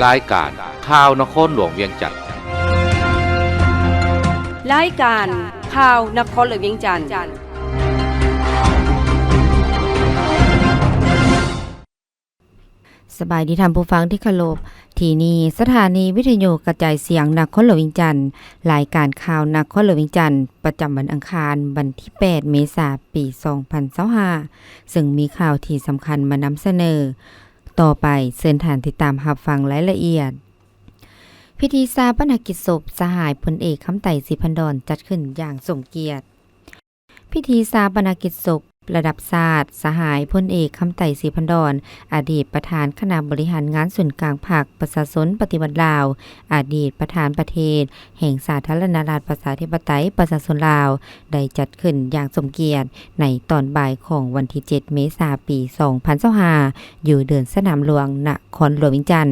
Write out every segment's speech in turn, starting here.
ລາຍການຂ່າວນະຄອນຫຼວງວຽງຈັນ. ລາຍການຂ່າວນະຄອນຫຼວງວຽງຈັນ. ສະບາຍດີທ່ານຜູ້ຟັງທີ່ເຄົາລົບ. ທີ່ນີ້ສະຖານີວິທະຍຸກະຈາຍສຽງນະຄອນຫຼວງວຽງຈັນ. ລາຍການຂ່າວນະຄອນຫຼວງວຽງຈັນ ປະຈຳວັນອັງຄານ ວັນທີແປດ ເມສາ ປີສອງພັນຊາວຫ້າ ເຊິ່ງມີຂ່າວທີ່ສຳຄັນມານຳສະເໜີ. ຕໍ່ໄປເຊີນທ່ານຕິດຕາມຮັບຟັງລາຍລະອຽດ. ພິທີຊາປະນະກິດສົບສະຫາຍພົນເອກ ຄຳໄຕ ສີພັນດອນ ຈັດຂຶ້ນຢ່າງສົມກຽດ. ພິທີຊາປະນະກິດສົບລະດັບຊາດ ສະຫາຍພົນເອກ ຄຳໄຕ ສີພັນດອນ ອະດີດປະທານຄະນະບໍລິຫານງານສູນກາງພັກປະຊາຊົນປະຕິວັດລາວ, ອະດີດປະທານປະເທດແຫ່ງສາທາລະນະລັດປະຊາທິປະໄຕປະຊາຊົນລາວ ໄດ້ຈັດຂຶ້ນຢ່າງສົມກຽດໃນຕອນບ່າຍຂອງວັນທີເຈັດ ເມສາ ປີສອງພັນຊາວຫ້າ ຢູ່ເດີ່ນສະໜາມຫຼວງ ນະຄອນຫຼວງວຽງຈັນ.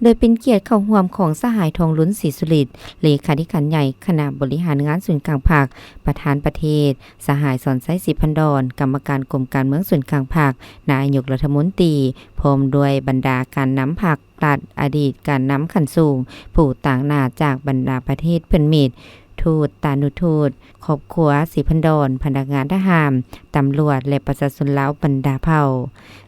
ໂດຍເປັນກຽດເຂົ້າຮ່ວມຂອງສະຫາຍ ທອງລຸນ ສີສຸລິດ ເລຂາທິການໃຫຍ່ຄະນະບໍລິຫານງານສູນກາງພັກ, ປະທານປະເທດ, ສະຫາຍ ສອນໄຊ ສີພັນດອນ ກຳມະການກົມການເມືອງສູນກາງພັກ, ນາຍົກລັດຖະມົນຕີ ພ້ອມດ້ວຍບັນດາການນຳພັກລັດ, ອະດີດການນຳຂັ້ນສູງ, ຜູ້ຕາງໜ້າຈາກບັນດາປະເທດເພື່ອນມິດ, ທູດ, ຕານຸທູດ, ຄອບຄົວສີພັນດອນ, ພະນັກງານທະຫານ, ຕຳຫຼວດ ແລະ ປະຊາຊົນລາວບັນດາເຜົ່າ.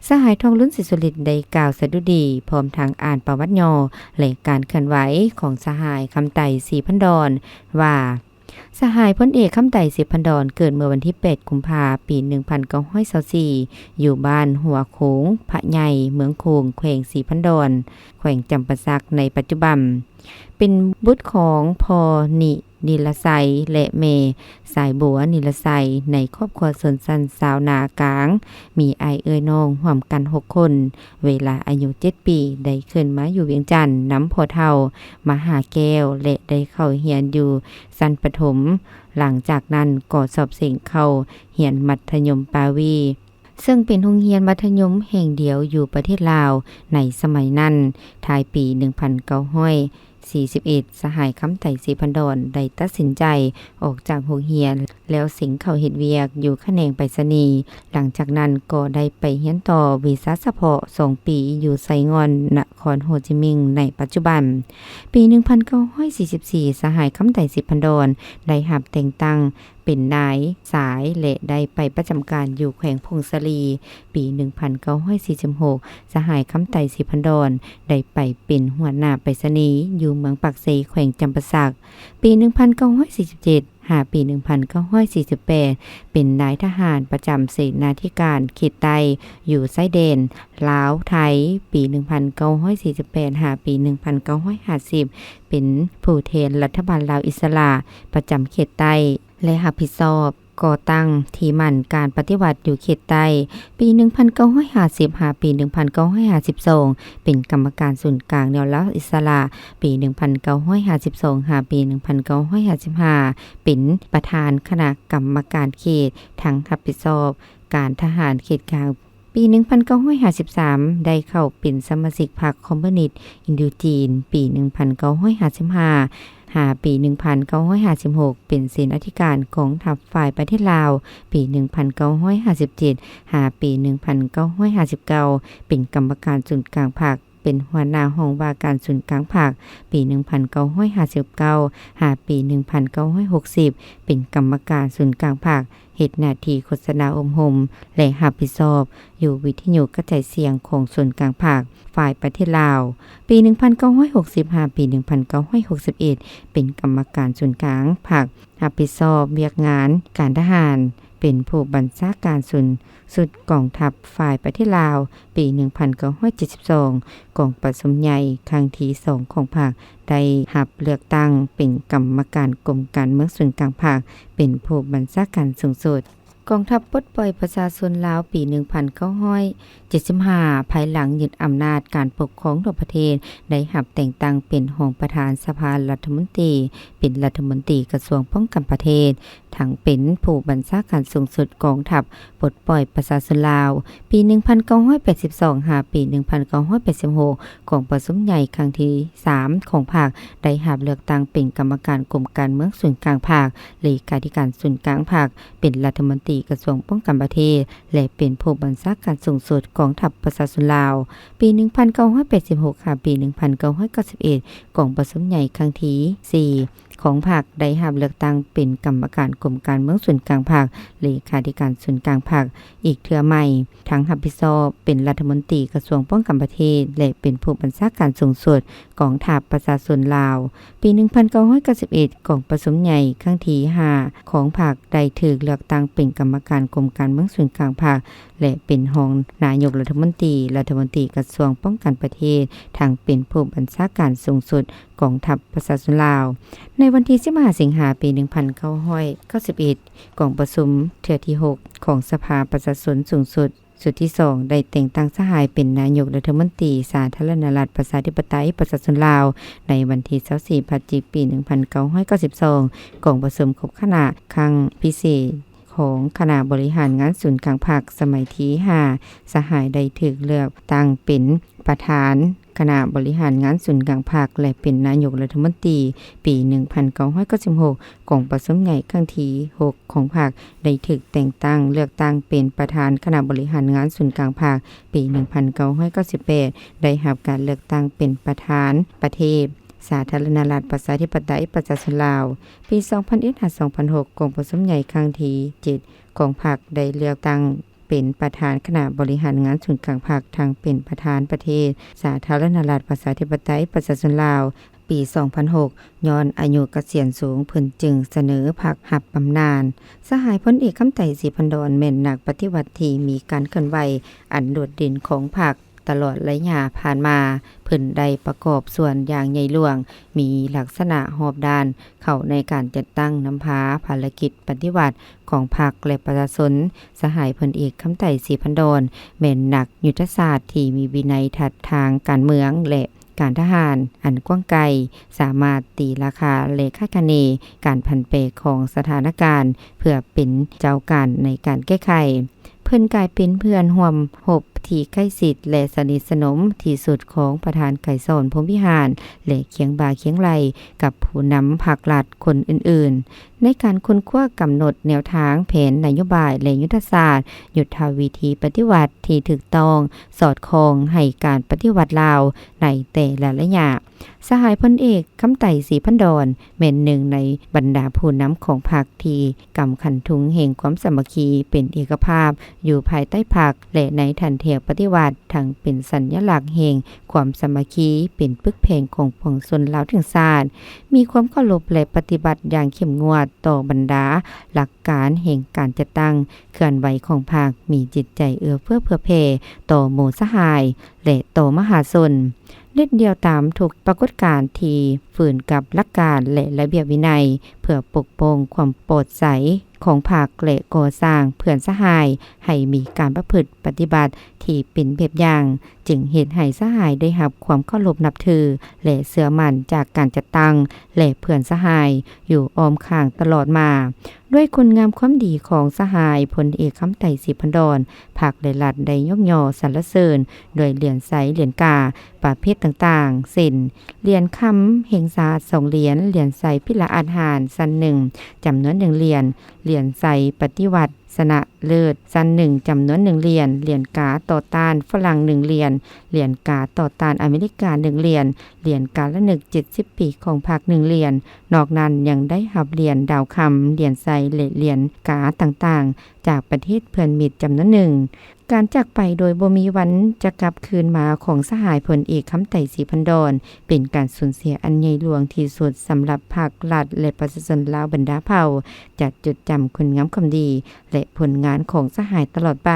ສະຫາຍ ທອງລຸນ ສີສຸລິດ ໄດ້ກ່າວສະດຸດີ ພ້ອມທັງອ່ານປະຫວັດຫຍໍ້ ແລະ ການເຄື່ອນໄຫວຂອງສະຫາຍ ຄຳໄຕ ສີພັນດອນ ວ່າ ສະຫາຍພົນເອກ ຄຳໄຕ ສີພັນດອນ ເກີດເມື່ອວັນທີແປດ ກຸມພາ ປີໜຶ່ງພັນເກົ້າຮ້ອຍຊາວສີ່ ຢູ່ບ້ານຫົວໂຂງພະໃຫຍ່ ເມືອງໂຂງ ແຂວງສີພັນດອນ ແຂວງຈຳປາສັກໃນປັດຈຸບັນ. ເປັນບຸດຂອງພໍ່ນິ ນິລະໄຊ ແລະ ແມ່ສາຍບົວ ນິລະໄຊ ໃນຄອບຄົວຊົນຊັ້ນຊາວນາກາງ, ມີອ້າຍເອື້ອຍນ້ອງຮ່ວມກັນຫົກຄົນ. ເວລາອາຍຸເຈັດປີ ໄດ້ຂຶ້ນມາຢູ່ວຽງຈັນນຳພໍ່ເຖົ້າ ມະຫາແກ້ວ ແລະ ໄດ້ເຂົ້າຮຽນຢູ່ຊັ້ນປະຖົມ. ຫຼັງຈາກນັ້ນກໍສອບເສັງເຂົ້າຮຽນມັດທະຍົມປາວີ ເຊິ່ງເປັນໂຮງຮຽນມັດທະຍົມແຫ່ງດຽວຢູ່ປະເທດລາວໃນສະໄໝນັ້ນ. ທ້າຍປີໜຶ່ງພັນເກົ້າຮ້ອຍສີ່ສິບເອັດ ສະຫາຍ ຄຳໄຕ ສີພັນດອນ ໄດ້ຕັດສິນໃຈອອກຈາກໂຮງຮຽນ ແລ້ວເສັງເຂົ້າເຮັດວຽກຢູ່ຂະແໜງໄປສະນີ. ຫຼັງຈາກນັ້ນກໍໄດ້ໄປຮຽນຕໍ່ວິຊາສະເພາະສອງປີ ຢູ່ໄຊງ່ອນ ນະຄອນໂຮຈິມິງ ໃນປັດຈຸບັນ. ປີໜຶ່ງພັນເກົ້າຮ້ອຍສີ່ສິບສີ່ ສະຫາຍ ຄຳໄຕ ສີພັນດອນ ໄດ້ຮັບແຕ່ງຕັ້ງ ເປັນນາຍສາຍ ແລະ ໄດ້ໄປປະຈຳການຢູ່ແຂວງຜົ້ງສາລີ. ປີໜຶ່ງພັນເກົ້າຮ້ອຍສີ່ສິບຫົກ ສະຫາຍ ຄຳໄຕ ສີພັນດອນ ໄດ້ໄປເປັນຫົວໜ້າໄປສະນີຢູ່ເມືອງປາກເຊ ແຂວງຈຳປາສັກ. ປີໜຶ່ງພັນເກົ້າຮ້ອຍສີ່ສິບເຈັດ ຫາປີໜຶ່ງພັນເກົ້າຮ້ອຍສີ່ສິບແປດ ເປັນນາຍທະຫານປະຈຳເສນາທິການເຂດໃຕ້ ຢູ່ຊາຍແດນລາວ-ໄທ. ປີໜຶ່ງພັນເກົ້າຮ້ອຍສີ່ສິບແປດ ຫາປີໜຶ່ງພັນເກົ້າຮ້ອຍຫ້າສິບ ເປັນຜູ້ແທນລັດຖະບານລາວອິດສະຫຼະປະຈຳເຂດໃຕ້ ແລະ ຮັບຜິດຊອບ ກໍ່ຕັ້ງທີ່ໝັ້ນການປະຕິວັດຢູ່ເຂດໃຕ້. ປີໜຶ່ງພັນເກົ້າຮ້ອຍຫ້າສິບ ຫາປີໜຶ່ງພັນເກົ້າຮ້ອຍຫ້າສິບສອງ ເປັນກຳມະການສູນກາງແນວລາວອິດສະຫຼະ. ປີໜຶ່ງພັນເກົ້າຮ້ອຍຫ້າສິບສອງ ຫາປີໜຶ່ງພັນເກົ້າຮ້ອຍຫ້າສິບຫ້າ ເປັນປະທານຄະນະກຳມະການເຂດ ທັງຮັບຜິດຊອບການທະຫານເຂດກາງ. ປີໜຶ່ງພັນເກົ້າຮ້ອຍຫ້າສິບສາມ ໄດ້ເຂົ້າເປັນສະມາຊິກພັກຄອມມູນິດອິນໂດຈີນ. ປີໜຶ່ງພັນເກົ້າຮ້ອຍຫ້າສິບຫ້າ ຫາປີໜຶ່ງພັນເກົ້າຮ້ອຍຫ້າສິບຫົກ ເປັນເສນາທິການກອງທັບຝ່າຍປະເທດລາວ. ປີໜຶ່ງພັນເກົ້າຮ້ອຍຫ້າສິບເຈັດ ຫາປີໜຶ່ງພັນເກົ້າຮ້ອຍຫ້າສິບເກົ້າ ເປັນກຳມະການສູນກາງພັກ, ເປັນຫົວໜ້າຫ້ອງວ່າການສູນກາງພັກ. ປີໜຶ່ງພັນເກົ້າຮ້ອຍຫ້າສິບເກົ້າ ຫາປີໜຶ່ງພັນເກົ້າຮ້ອຍຫົກສິບ ເປັນກຳມະການສູນກາງພັກ, ເຮັດໜ້າທີ່ໂຄສະນາອົບຮົມ ແລະ ຮັບຜິດຊອບຢູ່ວິທະຍຸກະຈາຍສຽງຂອງສູນກາງພັກ ຝ່າຍປະເທດລາວ. ປີໜຶ່ງພັນເກົ້າຮ້ອຍຫົກສິບ ຫາປີໜຶ່ງພັນເກົ້າຮ້ອຍຫົກສິບເອັດ ເປັນກຳມະການສູນກາງພັກ, ຮັບຜິດຊອບວຽກງານການທະຫານ, ເປັນຜູ້ບັນຊາການສູນສຸດກອງທັບຝ່າຍປະເທດລາວ. ປີໜຶ່ງພັນເກົ້າຮ້ອຍເຈັດສິບສອງ ກອງປະຊຸມໃຫຍ່ຄັ້ງທີສອງຂອງພັກ ໄດ້ຮັບເລືອກຕັ້ງເປັນກຳມະການກົມການເມືອງສູນກາງພັກ, ເປັນຜູ້ບັນຊາການສູງສຸດ. ກອງທັບປົດປ່ອຍປະຊາຊົນລາວ ປີໜຶ່ງພັນເກົ້າຮ້ອຍເຈັດສິບຫ້າ ພາຍຫຼັງຍຶດອຳນາດການປົກຄອງທົ່ວປະເທດ ໄດ້ຮັບແຕ່ງຕັ້ງເປັນຮອງປະທານສະພາລັດຖະມົນຕີ, ເປັນລັດຖະມົນຕີກະຊວງປ້ອງກັນປະເທດ, ທັງເປັນຜູ້ບັນຊາການສູງສຸດກອງທັບປົດປ່ອຍປະຊາຊົນລາວ ປີໜຶ່ງພັນເກົ້າຮ້ອຍແປດສິບສອງ ຫາປີໜຶ່ງພັນເກົ້າຮ້ອຍແປດສິບຫົກ ກອງປະຊຸມໃຫຍ່ຄັ້ງທີສາມຂອງພັກ ໄດ້ຮັບເລືອກຕັ້ງເປັນກຳມະການກົມການເມືອງສູນກາງພັກ, ເລຂາທິການສູນກາງພັກ, ເປັນລັດຖະມົນຕີກະຊວງປ້ອງກັນປະເທດ ແລະ ເປັນຜູ້ບັນຊາການສູງສຸດກອງທັບປະຊາຊົນລາວ ປີໜຶ່ງພັນເກົ້າຮ້ອຍແປດສິບຫົກ ຫາປີໜຶ່ງພັນເກົ້າຮ້ອຍເກົ້າສິບເອັດ ກອງປະຊຸມໃຫຍ່ຄັ້ງທີສີ່ ຂອງພັກ ໄດ້ຮັບເລືອກຕັ້ງເປັນກຳມະການກົມການເມືອງສູນກາງພັກ, ເລຂາທິການສູນກາງພັກ ອີກເທື່ອໃໝ່, ທັງຮັບຜິດຊອບເປັນລັດຖະມົນຕີກະຊວງປ້ອງກັນປະເທດ ແລະ ເປັນຜູ້ບັນຊາການສູງສຸດກອງທັບປະຊາຊົນລາວ. ປີໜຶ່ງພັນເກົ້າຮ້ອຍເກົ້າສິບເອັດ ກອງປະຊຸມໃຫຍ່ຄັ້ງທີຫ້າຂອງພັກ ໄດ້ຖືກເລືອກຕັ້ງເປັນກຳມະການກົມການເມືອງສູນກາງພັກ ແລະ ເປັນຮອງນາຍົກລັດຖະມົນຕີ, ລັດຖະມົນຕີກະຊວງປ້ອງກັນປະເທດ, ທັງເປັນຜູ້ບັນຊາການສູງສຸດກອງທັບປະຊາຊົນລາວ. ໃນວັນທີສິບຫ້າ ສິງຫາ ປີໜຶ່ງພັນເກົ້າຮ້ອຍເກົ້າສິບເອັດ ກອງປະຊຸມເທື່ອທີຫົກຂອງສະພາປະຊາຊົນສູງສຸດ ຊຸດທີສອງ ໄດ້ແຕ່ງຕັ້ງສະຫາຍເປັນນາຍົກລັດຖະມົນຕີສາທາລະນະລັດປະຊາທິປະໄຕປະຊາຊົນລາວ ໃນວັນທີຊາວສີ່ ພະຈິກ ປີໜຶ່ງພັນເກົ້າຮ້ອຍເກົ້າສິບສອງ ກອງປະຊຸມຄົບຄະນະຄັ້ງພິເສດຂອງຄະນະບໍລິຫານງານສູນກາງພັກສະໄໝທີຫ້າ ສະຫາຍໄດ້ຖືກເລືອກຕັ້ງເປັນປະທານຄະນະບໍລິຫານງານສູນກາງພັກ ແລະ ເປັນນາຍົກລັດຖະມົນຕີ ປີໜຶ່ງພັນເກົ້າຮ້ອຍເກົ້າສິບຫົກ ກອງປະຊຸມໃຫຍ່ຄັ້ງທີຫົກຂອງພັກ ໄດ້ຖືກແຕ່ງຕັ້ງເລືອກຕັ້ງເປັນປະທານຄະນະບໍລິຫານງານສູນກາງພັກ ປີໜຶ່ງພັນເກົ້າຮ້ອຍເກົ້າສິບແປດ ໄດ້ຮັບການເລືອກຕັ້ງເປັນປະທານປະເທດສາທາລະນະລັດປະຊາທິປະໄຕປະຊາຊົນລາວ. ປີສອງພັນເອັດ ຫາ ສອງພັນຫົກ ກອງປະຊຸມໃຫຍ່ຄັ້ງທີເຈັດຂອງພັກ ໄດ້ເລືອກຕັ້ງເປັນປະທານຄະນະບໍລິຫານງານສູນກາງພັກ ທັງເປັນປະທານປະເທດສາທາລະນະລັດປະຊາທິປະໄຕປະຊາຊົນລາວ. ປີສອງພັນຫົກ ຍ້ອນອາຍຸກະສຽນສູງ ເພິ່ນຈຶ່ງສະເໜີພັກຮັບບຳນານ. ສະຫາຍພົນເອກ ຄຳໄຕ ສີພັນດອນ ແມ່ນນັກປະຕິວັດທີ່ມີການເຄື່ອນໄຫວອັນໂດດເດັ່ນຂອງພັກ. ຕະຫຼອດໄລຍະຜ່ານມາ, ເພິ່ນໄດ້ປະກອບສ່ວນຢ່າງໃຫຍ່ຫຼວງ, ມີລັກສະນະຮອບດ້ານ, ເຂົ້າໃນການຈັດຕັ້ງນຳພາພາລະກິດປະຕິວັດຂອງພັກ ແລະ ປະຊາຊົນ. ສະຫາຍພົນເອກ ຄຳໄຕ ສີພັນດອນ ແມ່ນນັກຍຸດທະສາດທີ່ມີວິໄນທັດທາງການເມືອງ ແລະ ການທະຫານອັນກວ້າງໄກ, ສາມາດຕີລາຄາ ແລະ ຄາດຄະເນການຜັນແປຂອງສະຖານະການ ເພື່ອເປັນເຈົ້າການໃນການແກ້ໄຂ. ເພິ່ນກາຍເປັນເພື່ອນຮ່ວມຮົບທີ່ໃກ້ຊິດ ແລະ ສະໜິດສະໜົມທີ່ສຸດຂອງປະທານໄກສອນ ພົມວິຫານ ແລະ ຄຽງບ່າຄຽງໄຫຼ່ກັບຜູ້ນຳພັກລັດຄົນອື່ນໆ ໃນການຄົ້ນຄວ້າກຳນົດແນວທາງ, ແຜນນະໂຍບາຍ ແລະ ຍຸດທະສາດ, ຍຸດທະວິທີປະຕິວັດທີ່ຖືກຕ້ອງ, ສອດຄ່ອງໃຫ້ການປະຕິວັດລາວໃນແຕ່ລະໄລຍະ. ສະຫາຍພົນເອກ ຄຳໄຕ ສີພັນດອນ ແມ່ນໜຶ່ງໃນບັນດາຜູ້ນຳຂອງພັກທີ່ກຳຂັນທຸງແຫ່ງຄວາມສາມັກຄີເປັນເອກະພາບຢູ່ພາຍໃຕ້ພັກ ແລະ ໃນຖັນແຖວປະຕິວັດ, ທັງເປັນສັນຍະລັກແຫ່ງຄວາມສາມັກຄີ, ເປັນປຶກແຜ່ນຂອງປວງຊົນລາວທັງຊາດ, ມີຄວາມເຄົາລົບ ແລະ ປະຕິບັດຢ່າງເຂັ້ມງວດຕໍ່ບັນດາຫຼັກການແຫ່ງການຈັດຕັ້ງເຄື່ອນໄຫວຂອງພັກ, ມີຈິດໃຈເອື້ອເຟື້ອເຜື່ອແຜ່ຕໍ່ໝູ່ສະຫາຍ ແລະ ຕໍ່ມະຫາຊົນ. ເດັດດ່ຽວຕາມທຸກປາກົດການທີ່ຝືນກັບຫຼັກການ ແລະ ລະບຽບວິໄນ ເພື່ອປົກປ້ອງຄວາມປອດໃສຂອງພັກ ແລະ ກໍ່ສ້າງເພື່ອນສະຫາຍໃຫ້ມີການປະພຶດປະຕິບັດທີ່ເປັນແບບຢ່າງ, ຈຶ່ງເຮັດໃຫ້ສະຫາຍໄດ້ຮັບຄວາມເຄົາລົບນັບຖື ແລະ ເຊື່ອໝັ້ນຈາກການຈັດຕັ້ງ ແລະ ເພື່ອນສະຫາຍຢູ່ອ້ອມຂ້າງຕະຫຼອດມາ. ດ້ວຍຄຸນງາມຄວາມດີຂອງສະຫາຍພົນເອກ ຄຳໄຕ ສີພັນດອນ, ພັກ ແລະ ລັດໄດ້ຍົກຍໍສັນລະເສີນດ້ວຍຫຼຽນໄຊ, ຫຼຽນກາ ປະເພດຕ່າງໆ ເຊັ່ນ ຫຼຽນຄຳແຫ່ງຊາດສອງຫຼຽນ, ຫຼຽນໄຊພິລະອາດຫານຊັ້ນໜຶ່ງ ຈຳນວນໜຶ່ງຫຼຽນ, ຫຼຽນໄຊປະຕິວັດຊະນະເລີດຊັ້ນໜຶ່ງ ຈຳນວນໜຶ່ງຫຼຽນ, ຫຼຽນກາຕໍ່ຕ້ານຝຣັ່ງໜຶ່ງຫຼຽນ, ຫຼຽນກາຕໍ່ຕ້ານອາເມລິກາໜຶ່ງຫຼຽນ, ຫຼຽນກາລະນຶກເຈັດສິບປີຂອງພັກໜຶ່ງຫຼຽນ. ນອກນັ້ນຍັງໄດ້ຮັບຫຼຽນດາວຄຳ, ຫຼຽນໄຊ ແລະ ຫຼຽນກາຕ່າງໆ ຈາກປະເທດເພື່ອນມິດຈຳນວນໜຶ່ງ. ການຈາກໄປໂດຍບໍ່ມີວັນຈະກັບຄືນມາຂອງສະຫາຍພົນເອກ ຄຳໄຕ ສີພັນດອນ ເປັນການສູນເສຍອັນໃຫຍ່ຫຼວງທີ່ສຸດສຳລັບພັກ, ລັດ ແລະ ປະຊາຊົນລາວບັນດາເຜົ່າ ຈະຈົດຈຳຄຸນງາມຄວາມດີ ແລະ ຜົນງານຂອງສະຫາຍຕະຫຼອດໄປ.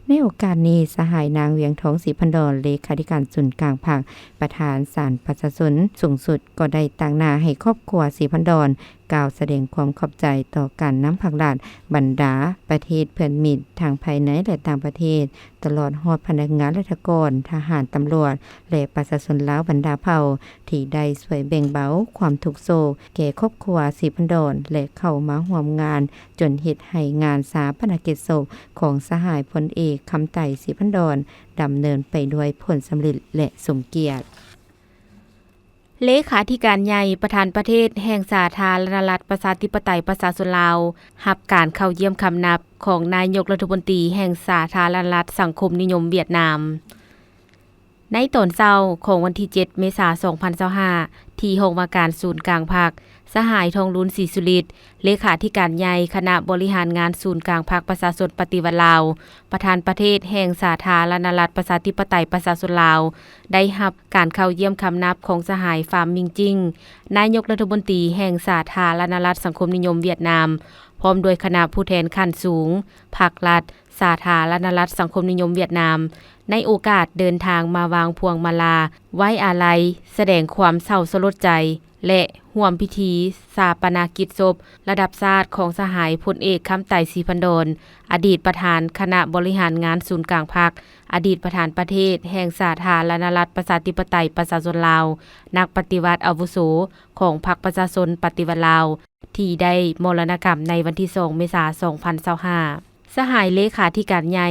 ໃນໂອກາດນີ້, ສະຫາຍນາງ ວຽງທອງ ສີພັນດອນ ເລຂາທິການສູນກາງພັກ, ປະທານສານປະຊາຊົນສູງສຸດ ກໍໄດ້ຕາງໜ້າໃຫ້ຄອບຄົວສີພັນດອນ ກ່າວສະແດງຄວາມຂອບໃຈຕໍ່ການນຳພັກລັດ, ບັນດາປະເທດເພື່ອນມິດ ທັງພາຍໃນ ແລະ ຕ່າງປະເທດ, ຕະຫຼອດຮອດພະນັກງານລັດຖະກອນ, ທະຫານ, ຕຳຫຼວດ ແລະ ປະຊາຊົນລາວບັນດາເຜົ່າ ທີ່ໄດ້ຊ່ວຍແບ່ງເບົາຄວາມທຸກໂສກແກ່ຄອບຄົວສີພັນດອນ ແລະ ເຂົ້າມາຮ່ວມງານ ຈົນເຮັດໃຫ້ງານຊາປະນະກິດສົບຂອງສະຫາຍພົນເອກ ຄຳໄຕ ສີພັນດອນ ດຳເນີນໄປດ້ວຍຜົນສຳເລັດ ແລະ ສົມກຽດ. ເລຂາທິການໃຫຍ່ ປະທານປະເທດແຫ່ງສາທາລະນະລັດ ປະຊາທິປະໄຕ ປະຊາຊົນລາວ ຮັບການເຂົ້າຢ້ຽມຄຳນັບຂອງນາຍົກລັດຖະມົນຕີແຫ່ງສາທາລະນະລັດສັງຄົມນິຍົມຫວຽດນາມ. ໃນຕອນເຊົ້າຂອງວັນທີເຈັດ ເມສາ ສອງພັນຊາວຫ້າ ທີ່ຫ້ອງວ່າການສູນກາງພັກ, ສະຫາຍ ທອງລຸນ ສີສຸລິດ ເລຂາທິການໃຫຍ່ຄະນະບໍລິຫານງານສູນກາງພັກປະຊາຊົນປະຕິວັດລາວ, ປະທານປະເທດແຫ່ງສາທາລະນະລັດ ປະຊາທິປະໄຕ ປະຊາຊົນລາວ ໄດ້ຮັບການເຂົ້າຢ້ຽມຄຳນັບຂອງສະຫາຍ ຟາມ ມິງຈິງ ນາຍົກລັດຖະມົນຕີແຫ່ງສາທາລະນະລັດສັງຄົມນິຍົມຫວຽດນາມ ພ້ອມດ້ວຍຄະນະຜູ້ແທນຂັ້ນສູງ ພັກລັດ ສາທາລະນະລັດສັງຄົມນິຍົມຫວຽດນາມ ໃນໂອກາດເດີນທາງມາວາງພວງມາລາໄວ້ອາໄລ, ສະແດງຄວາມເສົ້າສະຫຼົດໃຈ ແລະ ຮ່ວມພິທີຊາປະນະກິດສົບລະດັບຊາດຂອງສະຫາຍພົນເອກ ຄຳໄຕ ສີພັນດອນ ອະດີດປະທານຄະນະບໍລິຫານງານສູນກາງພັກ, ອະດີດປະທານປະເທດແຫ່ງສາທາລະນະລັດ ປະຊາທິປະໄຕ ປະຊາຊົນລາວ, ນັກປະຕິວັດອາວຸໂສຂອງພັກປະຊາຊົນປະຕິວັດລາວ ທີ່ໄດ້ມໍລະນະກຳໃນວັນທີສອງ ເມສາ ສອງພັນຊາວຫ້າ. ສະຫາຍເລຂາທິການໃຫຍ່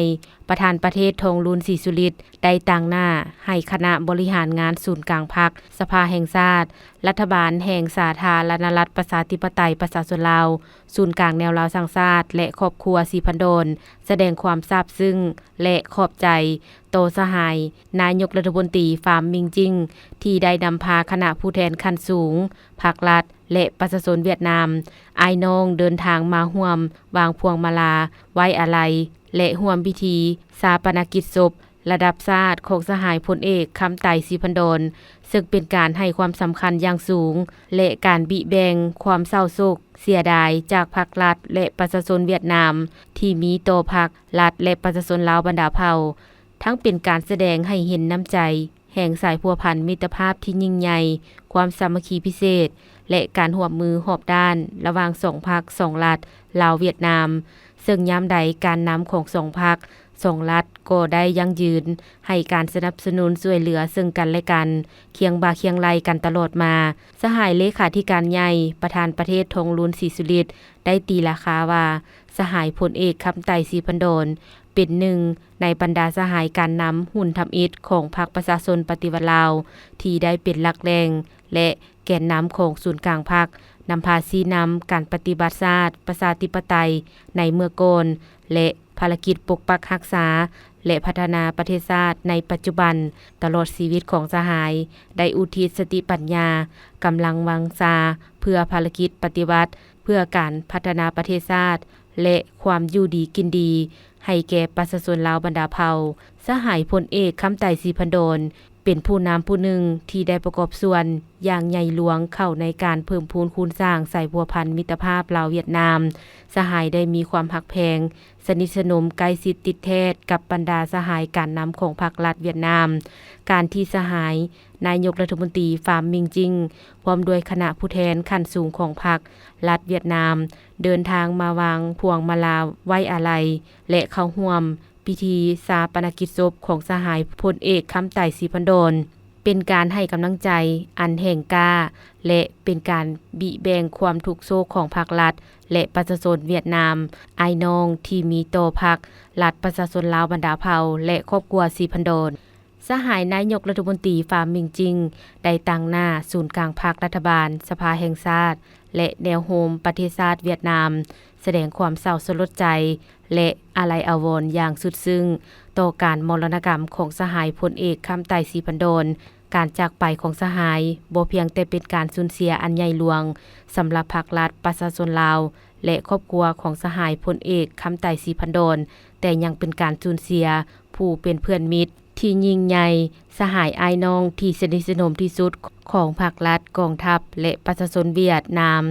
ປະທານປະເທດ ທອງລຸນ ສີສຸລິດ ໄດ້ຕາງໜ້າໃຫ້ຄະນະບໍລິຫານງານສູນກາງພັກ, ສະພາແຫ່ງຊາດ, ລັດຖະບານແຫ່ງສາທາລະນະລັດ ປະຊາທິປະໄຕ ປະຊາຊົນລາວ, ສູນກາງແນວລາວສ້າງຊາດ ແລະ ຄອບຄົວສີພັນດອນ ສະແດງຄວາມຊາບຊຶ້ງ ແລະ ຂອບໃຈຕໍ່ສະຫາຍນາຍົກລັດຖະມົນຕີ ຟາມ ມິງຈິງ ທີ່ໄດ້ນຳພາຄະນະຜູ້ແທນຂັ້ນສູງ, ພັກລັດ ແລະ ປະຊາຊົນຫວຽດນາມ ອ້າຍນ້ອງເດີນທາງມາຮ່ວມວາງພວງມາລາໄວ້ອາໄລ ແລະ ຮ່ວມພິທີຊາປະນະກິດສົບລະດັບຊາດຂອງສະຫາຍພົນເອກ ຄຳໄຕ ສີພັນດອນ ເຊິ່ງເປັນການໃຫ້ຄວາມສຳຄັນຢ່າງສູງ ແລະ ການບິແບ່ງຄວາມເສົ້າໂສກເສຍດາຍຈາກພັກລັດ ແລະ ປະຊາຊົນຫວຽດນາມ ທີ່ມີຕໍ່ພັກລັດ ແລະ ປະຊາຊົນລາວບັນດາເຜົ່າ, ທັງເປັນການສະແດງໃຫ້ເຫັນນ້ຳໃຈ ແຫ່ງສາຍພົວພັນມິດຕະພາບທີ່ຍິ່ງໃຫຍ່, ຄວາມສາມັກຄີພິເສດ ແລະ ການຮ່ວມມືຮອບດ້ານລະຫວ່າງສອງພັກສອງລັດ ລາວ-ຫວຽດນາມ, ເຊິ່ງຍາມໃດການນຳຂອງສອງພັກສອງລັດກໍໄດ້ຢັ້ງຢືນໃຫ້ການສະໜັບສະໜູນຊ່ວຍເຫຼືອເຊິ່ງກັນແລະກັນ, ຄຽງບ່າຄຽງໄຫຼ່ກັນຕະຫຼອດມາ. ສະຫາຍເລຂາທິການໃຫຍ່ ປະທານປະເທດ ທອງລຸນ ສີສຸລິດ ໄດ້ຕີລາຄາວ່າ ສະຫາຍພົນເອກ ຄຳໄຕ ສີພັນດອນ ເປັນໜຶ່ງໃນບັນດາສະຫາຍການນຳຮຸ່ນທຳອິດຂອງພັກປະຊາຊົນປະຕິວັດລາວ ທີ່ໄດ້ເປັນຫຼັກແຫຼ່ງ ແລະ ແກນນຳຂອງສູນກາງພັກ, ນຳພາຊີ້ນຳການປະຕິວັດຊາດປະຊາທິປະໄຕໃນເມື່ອກ່ອນ ແລະ ພາລະກິດປົກປັກຮັກສາ ແລະ ພັດທະນາປະເທດຊາດໃນປັດຈຸບັນ. ຕະຫຼອດຊີວິດຂອງສະຫາຍ ໄດ້ອຸທິດສະຕິປັນຍາ, ກຳລັງວັງຊາ ເພື່ອພາລະກິດປະຕິວັດ, ເພື່ອການພັດທະນາປະເທດຊາດ ແລະ ຄວາມຢູ່ດີກິນດີໃຫ້ແກ່ປະຊາຊົນລາວບັນດາເຜົ່າ. ສະຫາຍພົນເອກ ຄຳໄຕ ສີພັນດອນ ເປັນຜູ້ນຳຜູ້ໜຶ່ງທີ່ໄດ້ປະກອບສ່ວນຢ່າງໃຫຍ່ຫຼວງເຂົ້າໃນການເພີ່ມພູນຄູນສ້າງສາຍພົວພັນມິດຕະພາບລາວ-ຫວຽດນາມ. ສະຫາຍໄດ້ມີຄວາມຮັກແພງ ສະໜິດສະໜົມ ໃກ້ຊິດຕິດແທດກັບບັນດາສະຫາຍການນຳຂອງພັກລັດຫວຽດນາມ. ການທີ່ສະຫາຍນາຍົກລັດຖະມົນຕີ ຟາມ ມິງຈິງ ພ້ອມດ້ວຍຄະນະຜູ້ແທນຂັ້ນສູງຂອງພັກລັດຫວຽດນາມ ເດີນທາງມາວາງພວງມາລາໄວ້ອາໄລ ແລະ ເຂົ້າຮ່ວມພິທີຊາປະນະກິດສົບຂອງສະຫາຍພົນເອກ ຄຳໄຕ ສີພັນດອນ ເປັນການໃຫ້ກຳລັງໃຈອັນແຮງກ້າ ແລະ ເປັນການບິແບ່ງຄວາມທຸກໂສກຂອງພັກລັດ ແລະ ປະຊາຊົນຫວຽດນາມ ອ້າຍນ້ອງທີ່ມີຕໍ່ພັກລັດ ປະຊາຊົນລາວບັນດາເຜົ່າ ແລະ ຄອບຄົວສີພັນດອນ. ສະຫາຍນາຍົກລັດຖະມົນຕີ ຟາມ ມິງຈິງ ໄດ້ຕາງໜ້າສູນກາງພັກ, ລັດຖະບານ, ສະພາແຫ່ງຊາດ ແລະ ແນວໂຮມປະເທດຊາດຫວຽດນາມ ສະແດງຄວາມເສົ້າສະຫຼົດໃຈ ແລະ ອາໄລອາວອນຢ່າງສຸດຊຶ້ງຕໍ່ການມໍລະນະກຳຂອງສະຫາຍພົນເອກ ຄຳໄຕ ສີພັນດອນ. ການຈາກໄປຂອງສະຫາຍບໍ່ພຽງແຕ່ເປັນການສູນເສຍອັນໃຫຍ່ຫຼວງສຳລັບພັກລັດ ປະຊາຊົນລາວ ແລະ ຄອບຄົວຂອງສະຫາຍພົນເອກ ຄຳໄຕ ສີພັນດອນ, ແຕ່ຍັງເປັນການສູນເສຍຜູ້ເປັນເພື່ອນມິດ ທີ່ຍິ່ງໃຫຍ່, ສະຫາຍອ້າຍນ້ອງທີ່ສະໜິດສະໜົມທີ່ສຸດຂອງພັກລັດ, ກອງທັບ ແລະ ປະຊາຊົນຫວຽດນາມ.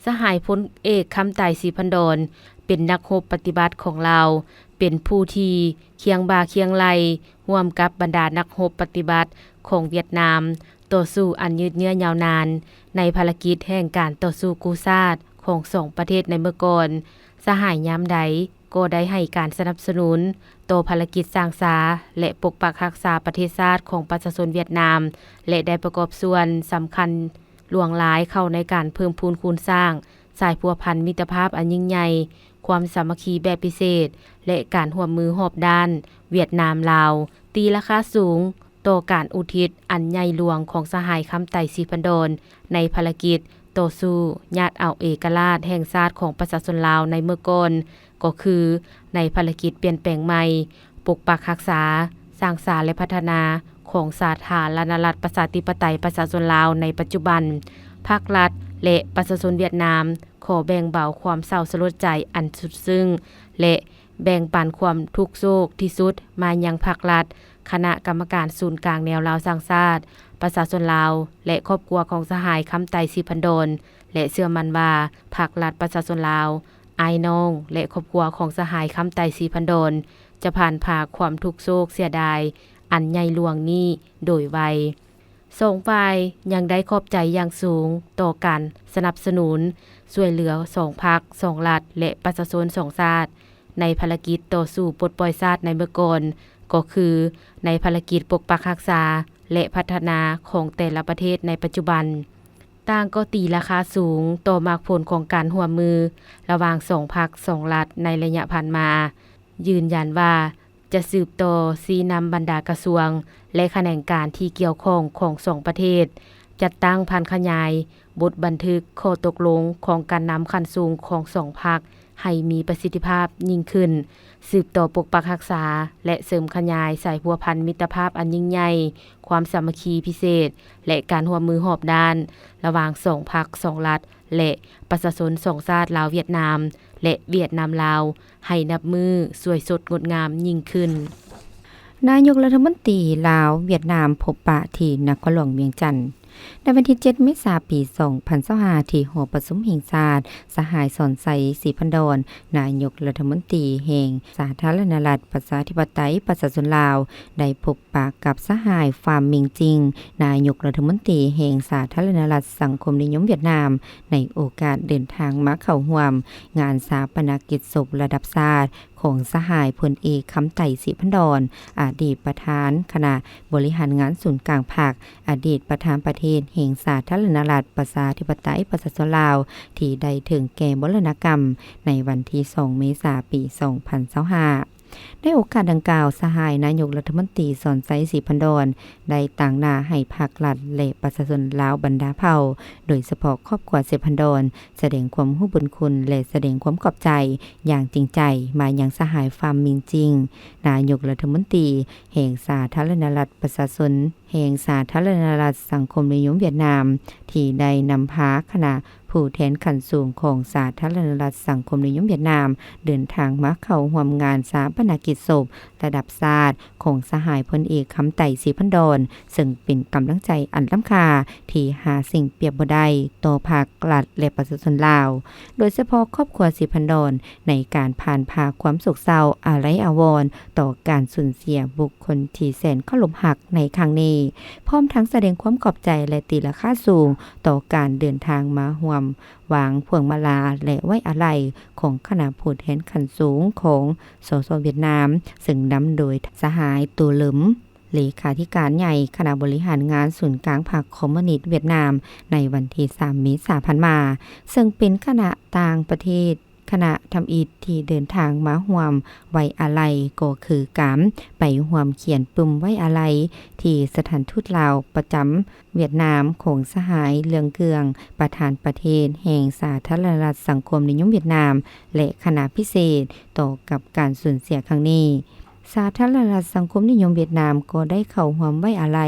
ສະຫາຍພົນເອກ ຄຳໄຕ ສີພັນດອນ ເປັນນັກຮົບປະຕິວັດຂອງລາວ, ເປັນຜູ້ທີ່ຄຽງບ່າຄຽງໄຫຼ່ຮ່ວມກັບບັນດານັກຮົບປະຕິວັດຂອງຫວຽດນາມ. ຕໍ່ສູ້ອັນຍືດເຍື້ອຍາວນານ ໃນພາລະກິດແຫ່ງການຕໍ່ສູ້ກູ້ຊາດຂອງສອງປະເທດໃນເມື່ອກ່ອນ, ສະຫາຍຍາມໃດກໍໄດ້ໃຫ້ການສະໜັບສະໜູນຕໍ່ພາລະກິດສ້າງສາ ແລະ ປົກປັກຮັກສາປະເທດຊາດຂອງປະຊາຊົນຫວຽດນາມ ແລະ ໄດ້ປະກອບສ່ວນສຳຄັນຫຼວງຫຼາຍເຂົ້າໃນການເພີ່ມພູນຄູນສ້າງ ສາຍພົວພັນມິດຕະພາບອັນຍິ່ງໃຫຍ່, ຄວາມສາມັກຄີແບບພິເສດ ແລະ ການຮ່ວມມືຮອບດ້ານຫວຽດນາມ-ລາວ, ຕີລາຄາສູງຕໍ່ການອຸທິດອັນໃຫຍ່ຫຼວງຂອງສະຫາຍ ຄຳໄຕ ສີພັນດອນ ໃນພາລະກິດຕໍ່ສູ້ຍາດເອົາເອກະລາດແຫ່ງຊາດຂອງປະຊາຊົນລາວໃນເມື່ອກ່ອນ, ກໍຄືໃນພາລະກິດປ່ຽນແປງໃໝ່, ປົກປັກຮັກສາ, ສ້າງສາ ແລະ ພັດທະນາຂອງສາທາລະນະລັດ ປະຊາທິປະໄຕ ປະຊາຊົນລາວໃນປັດຈຸບັນ. ພາກລັດ ແລະ ປະຊາຊົນຫວຽດນາມ ຂໍແບ່ງເບົາຄວາມເສົ້າສະຫຼົດໃຈອັນສຸດຊຶ້ງ ແລະ ແບ່ງປັນຄວາມທຸກໂສກທີ່ສຸດມາຍັງພາກລັດ, ຄະນະກຳມະການສູນກາງແນວລາວສ້າງຊາດ, ປະຊາຊົນລາວ ແລະ ຄອບຄົວຂອງສະຫາຍ ຄຳໄຕ ສີພັນດອນ ແລະ ເຊື່ອໝັ້ນວ່າ ພາກລັດ, ປະຊາຊົນລາວ, ອ້າຍນ້ອງ ແລະ ຄອບຄົວຂອງສະຫາຍ ຄຳໄຕ ສີພັນດອນ ຈະຜ່ານຜ່າຄວາມທຸກໂສກເສຍດາຍອັນໃຫຍ່ຫຼວງນີ້ໂດຍໄວ. ສອງຝ່າຍຍັງໄດ້ຂອບໃຈຢ່າງສູງຕໍ່ການສະໜັບສະໜູນຊ່ວຍເຫຼືອສອງພັກ, ສອງລັດ ແລະ ປະຊາຊົນສອງຊາດ ໃນພາລະກິດຕໍ່ສູ້ປົດປ່ອຍຊາດໃນເມື່ອກ່ອນ, ກໍຄືໃນພາລະກິດປົກປັກຮັກສາ ແລະ ພັດທະນາຂອງແຕ່ລະປະເທດໃນປັດຈຸບັນ, ຕ່າງກໍຕີລາຄາສູງຕໍ່ໝາກຜົນຂອງການຮ່ວມມືລະຫວ່າງສອງພັກ, ສອງລັດ ໃນໄລຍະຜ່ານມາ, ຢືນຢັນວ່າ ຈະສືບຕໍ່ຊີ້ນຳບັນດາກະຊວງ ແລະ ຂະແໜງການທີ່ກ່ຽວຂ້ອງຂອງສອງປະເທດ, ຈັດຕັ້ງຜັນຂະຫຍາຍບົດບັນທຶກຂໍ້ຕົກລົງຂອງການນຳຂັ້ນສູງຂອງສອງພັກໃຫ້ມີປະສິດທິພາບຍິ່ງຂຶ້ນ, ສືບຕໍ່ປົກປັກຮັກສາ ແລະ ເສີມຂະຫຍາຍສາຍພົວພັນມິດຕະພາບອັນຍິ່ງໃຫຍ່, ຄວາມສາມັກຄີພິເສດ ແລະ ການຮ່ວມມືຮອບດ້ານລະຫວ່າງສອງພັກ, ສອງລັດ ແລະ ປະຊາຊົນສອງຊາດ ລາວ-ຫວຽດນາມ ແລະ ຫວຽດນາມ-ລາວ ໃຫ້ນັບມື້ສວຍສົດງົດງາມຍິ່ງຂຶ້ນ. ນາຍົກລັດຖະມົນຕີລາວ-ຫວຽດນາມ ພົບປະທີ່ນະຄອນຫຼວງວຽງຈັນ. ໃນວັນທີເຈັດ ເມສາ ປີສອງພັນຊາວຫ້າ ທີ່ຫໍປະຊຸມແຫ່ງຊາດ, ສະຫາຍ ສອນໄຊ ສີພັນດອນ ນາຍົກລັດຖະມົນຕີແຫ່ງສາທາລະນະລັດ ປະຊາທິປະໄຕ ປະຊາຊົນລາວ ໄດ້ພົບ ປະກັບສະຫາຍ ຟາມ ມິງຈິງ ນາຍົກລັດຖະມົນຕີແຫ່ງສາທາລະນະລັດສັງຄົມນິຍົມຫວຽດນາມ ໃນໂອກາດເດີນທາງມາເຂົ້າຮ່ວມງານຊາປະນະກິດສົບລະດັບຊາດຂອງສະຫາຍ ພົນເອກ ຄຳໄຕ ສີພັນດອນ ອະດີດປະທານຄະນະບໍລິຫານງານສູນກາງພັກ, ອະດີດປະທານປະເທດແຫ່ງສາທາລະນະລັດ ປະຊາທິປະໄຕ ປະຊາຊົນລາວ ທີ່ໄດ້ເຖິງແກ່ມໍລະນະກຳໃນວັນທີສອງ ເມສາ ປີສອງພັນຊາວຫ້າ. ໃນໂອກາດດັ່ງກ່າວ, ສະຫາຍນາຍົກລັດຖະມົນຕີ ສອນໄຊ ສີພັນດອນ ໄດ້ຕາງໜ້າໃຫ້ພາກລັດ ແລະ ປະຊາຊົນລາວບັນດາເຜົ່າ, ໂດຍສະເພາະຄອບຄົວ ສີພັນດອນ ສະແດງຄວາມຮູ້ບຸນຄຸນ ແລະ ສະແດງຄວາມຂອບໃຈຢ່າງຈິງໃຈມາຍັງສະຫາຍ ຟາມ ມິງຈິງ ນາຍົກລັດຖະມົນຕີແຫ່ງສາທາລະນະລັດປະຊາຊົນ ແຫ່ງສາທາລະນະລັດສັງຄົມນິຍົມຫວຽດນາມ ທີ່ໄດ້ນຳພາຄະນະຜູ້ແທນຂັ້ນສູງຂອງສາທາລະນະລັດສັງຄົມນິຍົມຫວຽດນາມ ເດີນທາງມາເຂົ້າຮ່ວມງານຊາປະນະກິດສົບລະດັບຊາດຂອງສະຫາຍພົນເອກ ຄຳໄຕ ສີພັນດອນ ເຊິ່ງເປັນກຳລັງໃຈອັນລ້ຳຄ່າທີ່ຫາສິ່ງປຽບບໍ່ໄດ້ຕໍ່ພາກລັດ ແລະ ປະຊາຊົນລາວ, ໂດຍສະເພາະຄອບຄົວ ສີພັນດອນ ໃນການຜ່ານຜ່າຄວາມໂສກເສົ້າອາໄລອາວອນຕໍ່ການສູນເສຍບຸກ ຄົນທີ່ແສນເຄົາລົບຮັກໃນຄັ້ງນີ້, ພ້ອມທັງສະແດງຄວາມຂອບໃຈ ແລະ ຕີລາຄາສູງຕໍ່ການເດີນທາງມາຮ່ວມວາງພວງມາລາ ແລະ ໄວ້ອາໄລຂອງຄະນະຜູ້ແທນຂັ້ນສູງຂອງ ສສ ຫວຽດນາມ, ເຊິ່ງນຳໂດຍສະຫາຍ ໂຕເລິມ ເລຂາທິການໃຫຍ່ຄະນະບໍລິຫານງານສູນກາງພັກຄອມມູນິດຫວຽດນາມ ໃນວັນທີສາມ ເມສາ ຜ່ານມາ, ເຊິ່ງເປັນຄະນະຕ່າງປະເທດ ຄະນະທຳອິດທີ່ເດີນທາງມາຮ່ວມໄວ້ອາໄລກໍຄືການໄປຮ່ວມຂຽນປຶ້ມໄວ້ອາໄລທີ່ສະຖານທູດລາວປະຈຳຫວຽດນາມຂອງສະຫາຍ ເລື່ອງເກືອງ ປະທານປະເທດແຫ່ງສາທາລະນະລັດສັງຄົມນິຍົມຫວຽດນາມ ແລະ ຄະນະພິເສດຕໍ່ກັບການສູນເສຍຄັ້ງນີ້. ສາທາລະນະລັດສັງຄົມນິຍົມຫວຽດນາມກໍໄດ້ເຂົ້າຮ່ວມໄວ້ອາໄລ